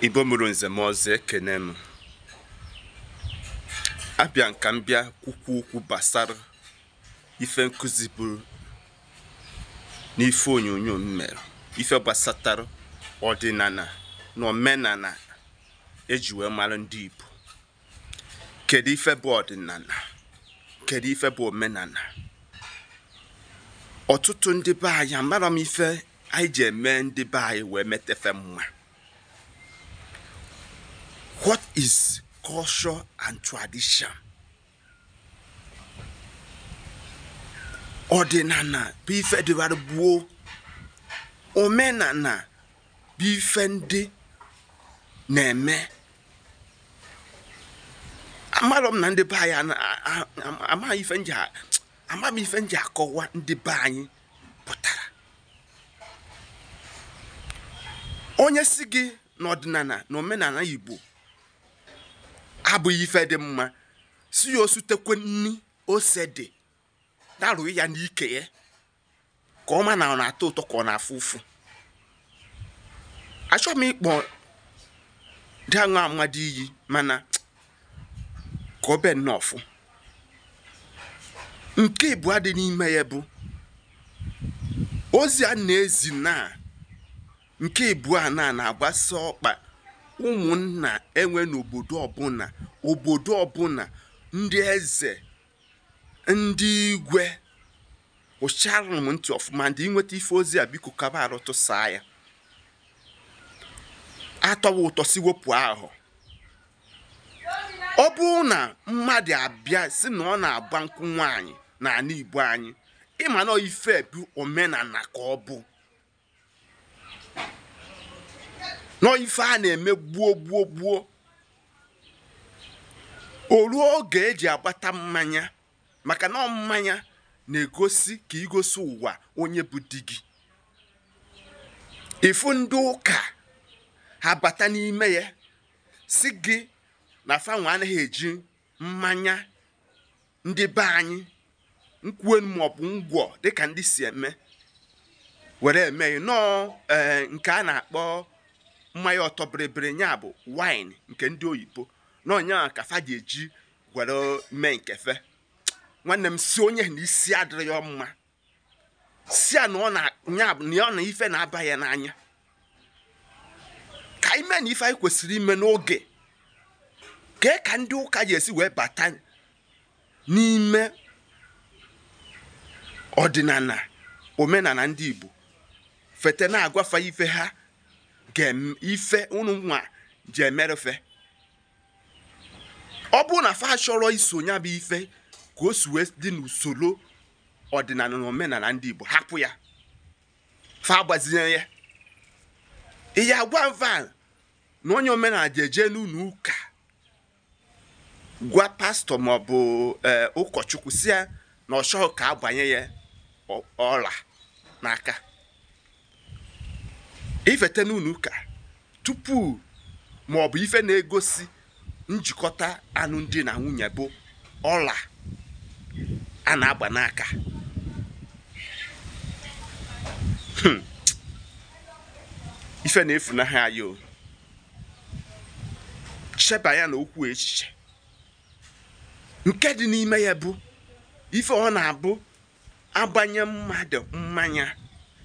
Igbo mụrụ nze m ọzọ ekene m. Abịa nka m bịa kwukwu okwu gbasara ife nkụzi bụ n'ife onyonyo m mere, ife gbasatara ọdịnala na omenala eji wee mara ndị Igbo. Kedu ife bụ ọdịnala? Kedu ife bụ omenala? Ọtụtụ ndị be anyị amara m ife anyị ji eme ndị be anyị wee metefe mma. What is culture and tradition? Ọdịnala bụ ife dịbara gboo, omenala bụ ife ndị na-eme. Amarọ m na ndị be anyị amaghị ife nji akọwa ndị be anyị pụtara. Onye si gị n'ọdịnala na omenala Igbo abụghị ife dị mma, si ya osutekwe nni ose dị darụ ya n'ike ya ka ọ ma na ọ na-atọ ụtọ ka ọ na-afụ ụfụ. Achọghị m ịkpọ dị aṅụ amadị iyi, mana ka ọ be nnọọ fụ. Nke ịbụọ dị n'ime ya bụ ozi a na-ezi na nke ịbụọ a na-agbasa ọkpa ụmụnna enwe n'obodo ọbụla, obodo ọbụla, ndị eze, ndị igwe. Ụcharụ m ntị ọfụma ndị inweta ife ozi a, biko kaba arụ tụsaa ya. Atọwa ụtọ si wepụ ahụ. Ọ bụrụ na mmadụ abịa si na ọ na-agba nkwụ nwaanyị n'ala Igbo anyị, ịma na ife bụ omenala ka ọ bụ nọ ife a na-eme gbuo gbuo gbuo. O ruo oge eji agbata mmanya, maka na mmanya na-egosi ka igosi ụwa onye bụ di gị. Ifu ndị ụka ha bata n'ime ya si gị na fanwa anaghị eji mmanya ndị be anyị nkwue maọbụ ngwọ dịka ndị si eme were eme nọọ nke a na-akpọ mmanya ọtọ bịrịbịrị, ya bụ wine nke ndị oyibo, na onye ka fa ji eji were mee nke fe. Nwanne m, si onye na isi adịrị ya mma, si a na ọ na ife na-aba ya n'anya. Ka ime na ife anyị kwesịrị ime n'oge kee ka ndị ụka ji esi wee bata n'ime ọdịnala omenala ndị Igbo, fete na-agwafa ife ha ife unu nwa ji emerefe. Ọ bụrụ na fa chọrọ iso ya bụ ife ka o si wee dị n'usoro ọdịnala na omenala ndị Igbo, hapụ ya, fa agbazinye ya. Ihe agwa mfa na onye omenala ji eje n'ụlọ ụka gwa pastọ maọbụ ụkọchukwu si ya na ọ chọghị ka agbanye ya ọla n'aka. Ifete n'ụlọ ụka tupu maọbụ ife na-egosi njikọta alụmdi na nwunye bụ ọla a na-agba n'aka. Ife na-efunaghị anyị o. Cheba ya na okwu echiche. Nke dị n'ime ya bụ ife ọ na-abụ agbanye mmadụ mmanya,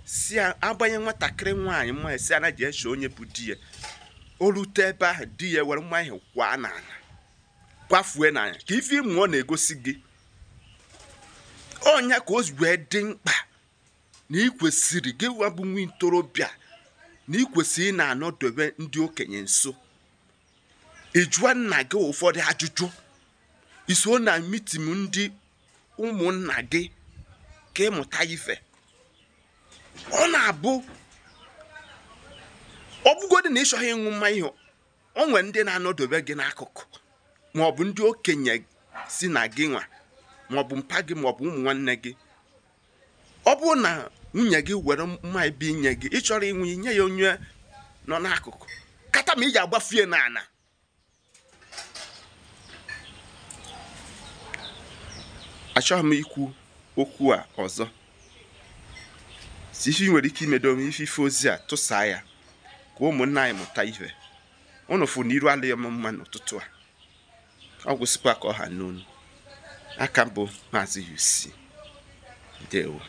si agbanye nwatakịrị nwaanyị mmanya, si anaghị eche onye bụ di ya. O rute ebe ahụ, di ya were mmanya kwaa n'ala, kwafue n'anya, ka ife ịmụ ọ na-egosi gị. Ọnya ka o wee dị mkpa na ị kwesịrị gị bụ nwa ntorobịa na ị kwesịrị ị na-anọdobe ndị okenye nso. Ị jụọ nna gị ụfọdụ ajụjụ, iso na mitin ndị ụmụnna gị ka ịmụta ife. Ọ na-abụ ọ bụgodị na ị chọghị ịṅụ mmanya, o nwere ndị na-anọdobe gị n'akụkụ maọbụ ndị okenye si na gị nwa maọbụ mpa gị maọbụ ụmụ nwanne gị. Ọ bụrụ na nwunye gị were mmanya bụ inye gị, ị chọrọ ịnwe nye ya onye nọ n'akụkụ, kata ma ị ji agbafue n'ala. Achọghị m ikwu okwu a ọzọ. Si ife ị nwere ike imedo ife ife ozi a, tụsaa ya ka ụmụnna anyị mụta ife. Unu fụ na iru alịghị m mma n'ụtụtụ a. Ọ gwụsịkwa ka ọ ha n'onu. Aka mbụ Maazị UC. Ndewo.